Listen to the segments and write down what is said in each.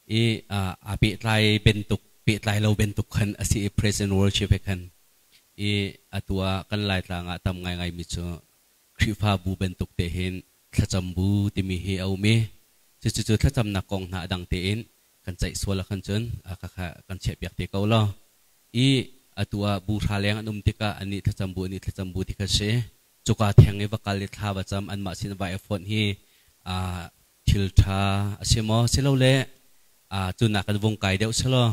I aa pehtlai bentuk pehtlai lo bentuk khan a si i praise and worship he khan i atu ah kan Laitlang ah tam ngaingai mi cu Khrihfabu bantuk te hin thlacam bu timi hi a um i cucu thlacamnak kong hna a dang tein kan ceih sual ahkhan cun khakha kan chiahpiak te ko law i atu ah bu hra leng an um tikah anih thlacam bu anih thlacam bu ti kha si. Cuka theng i va kal i thla va cam anmah sin va i fonh hi thil ṭha a si maw silole cu nak in vung kai deuh selaw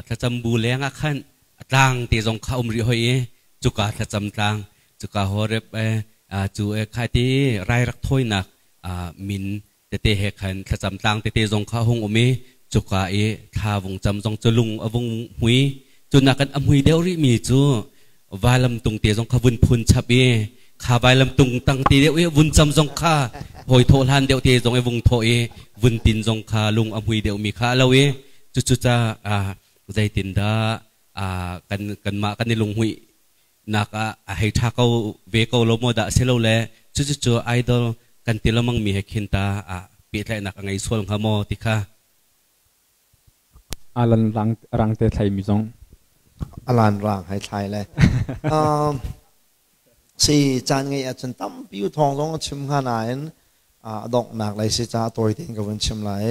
thlacam bu leng ah khan a tlang te zong kha um rih hoi i cuka thlacam tlang cuka Horeb cu kha ti rai rak thawinak min tete he khan thlacam tlang tete zong kha hung um i cuka i thla vung cam zong cu lung a vung hmui. Cu nakin a hmui deuh rihmi cu vailam tung te zong kha vun phun chap i kha vailam tung tang te deuh i vun cam zong kha hawi thawh hlan deuh te zong i vung thawh i vun tin zong kha lung a hmui deuhmi kha a lo i cucu ca zeitindah kan kanmah kan i lunghmuih nak ah a hei ṭha ko ve ko lo maw dah silole cucu idol kan ti lengmang mi he khin ta ah pehtlaihnak a ngei sual hnga maw ti kha. Alan rang rang te thlai mi zong. Alan rang hai thlai le. Si caan ngei ahcun tampi u thawng zong a chim hnga nain a donghnak lei si ca tawi tein ka vun chim lai.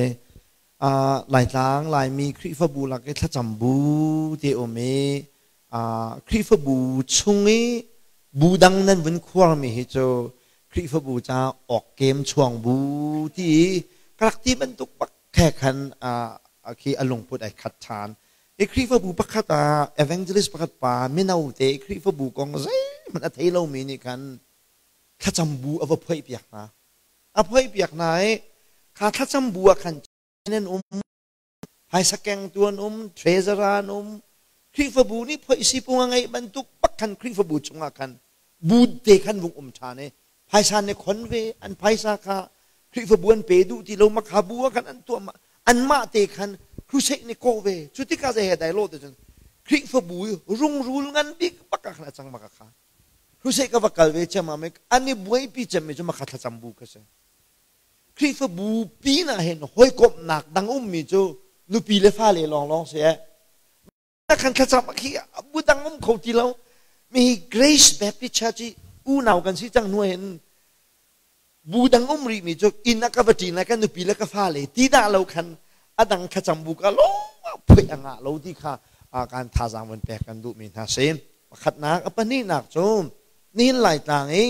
Laitlang Laimi Khrihfabu lak i thlacam bu ti um i Khrihfabu chung i bu dang nan vun khuarmi hi cu Khrihfabu ca awkkem chuang bu ti i ka rak ti bantuk bak khe khan khi a lungput ai khat ṭhan. I Khrihfabu pakhat ah evangelist pakhat pa mino te Khrihfabu kong zeihmanh a thei lomi nih khan thlacam bu a va phoihpiak hna. A phoihpiak hna i kha thlacam bu ah khan an um, phaisa kengtu an um, treasurer an um. Khrihfabu nih phoih sipung a ngeih bantuk bak khan Khrihfabu chungah khan bu te khan vung um ṭhan i phaisa nih khon ve an phaisa kha Khrihfabu an pe duh ti lo makha bu ah khan an tuah anmah te khan crusade nih kawh ve. Cu tikah zei he dai lo te cun Khrihfabu i rungrul ngan bik bak ah khan a cang bak kha crusade ka va kal ve ciammam i an i buaipi cemmi cu makha thlacam bu kha si. Khrihfabu pin ah hin hawikomhnak dang ummi cu nupi le fale lawnglawng si eh. Khan thlacam khi bu dang um kho ti lo. Mi hi Grace Baptist Church i unau kan si cang hnu hin bu dang um rih mi cu inn ah ka va ṭin lai, ka nupi le ka fale ti dah lo khan a dang thlacam bu ka lo phoih a ngah lo ti kha kan thazaang van pek kan duhmi hna si. Pakhatnak. A pahnihnak cu nihin Laitlang i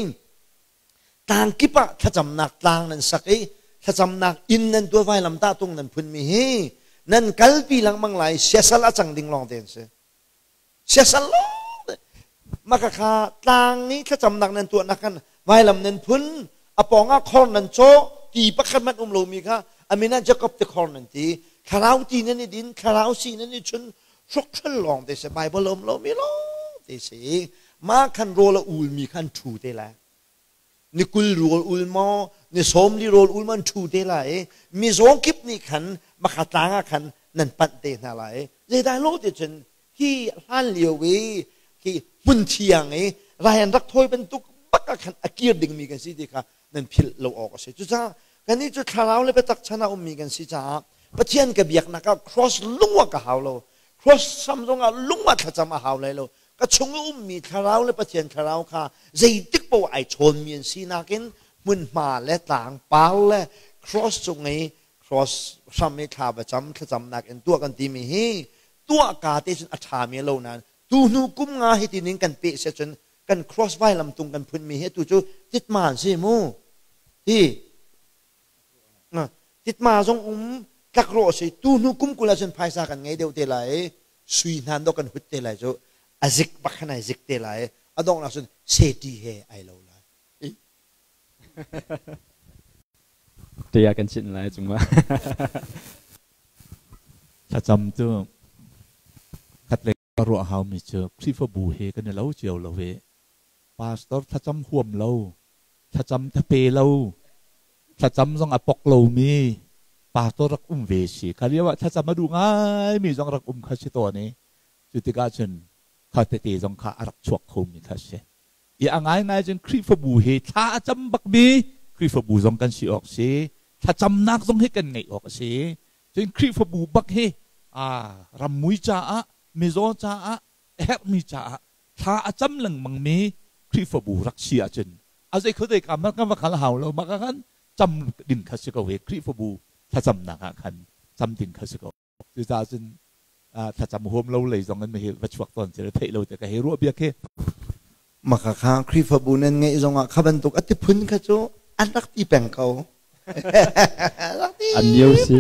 tlang kip ah thlacamnak tlang nan sak i thlacamnak inn nan tuah, vailam tahtung nan phunmi hi nan kalpi lengmang lai, siasal a cang ding lawng te an si. Siasal lawng te. Maka kha tlang i thlacamnak nan tuahnak khan vailam nan phun, a pawng ah khor nan cawh, ti pakhat hmanh um lomi kha a min ah Jacob ti khor nan ti, thlarau ti nan i din, thlarau si nan i chun, hrokhrol lawng te si, Bible um lomi lawng te si. Mah khan rawl a ulmi khan ṭhu te lai. Ni 20 rawl ul maw, ni 40 rawl ul maw an ṭhu te lai i mizaw kip nih khan makha tlang ah khan nan panh te hna lai. Zeidah lo ti cun hi hlan lio i hi hmun thiang i rai an rak thawi bantuk bak ah khan a kir dingmi kan si ti kha nan philh lo awk a si. Cucaah kannih cu thlarau le biatak chan ah ummi kan si caah Pathian ka biaknak ah cross lung ah ka hau lo. Cross sam zongah lung ah thlacam a hau lai lo. Ka chung i ummi thlarau le Pathian thlarau kha zeitik paoh ai chawnmi an sinak in hmunhma le tlangpar le cross cung i cross hram i thla va cam thlacamnak in tuah kan timi hi tuah ka te cun a ṭhami lo nain tu hnu kum nga hi ti ning kan peh sia cun kan cross vailam tung kan phunmi hi tu cu titma an si mu hi titma zong um tlakrawh si. Tu hnu kum 20 ahcun phaisa kan ngei deuh te lai, sui hnan dawh kan hut te lai cu a zik bak khan ai zik te lai, a donghnak cun seti he ai lo lai. Tia kan chinh lai cungah. Thlacam cu khatlei ka ruah haumi cu Khrihfabu he kan i lo cio lo i pastor thlacam huam lo, thlacam thape lo, thlacam zong a pok lomi pastor rak um ve si. Kha lio ah thlacam a duh ngaimi zong rak um kha si tawn i cu tikah cun kha tete zong kha a rak chuak khomi kha si. I a ngaingai cun Khrihfabu hi thla a cam bakmi Khrihfabu zong kan si awk si. Thlacamnak zong hi kan ngeih awk a si. Cun Khrihfabu bak hi rammui caah, mizaw caah, a herhmi caah thla a cam lengmangmi Khrihfabu rak si ahcun a zei khuadei ka mat kan va kal hau lo mah khan cam ding kha si ko hi Khrihfabu thlacamnak ah khan cam ding kha si ko. Cucaah cun thlacam huam lo lei zong in hi va chuak tawn si theih lo te ka hei ruah bia khi. Maka kha Khrihfabu nan ngeih zongah kha bantuk a ti phun kha cu an rak ti peng ko. Rak ti. An nio si.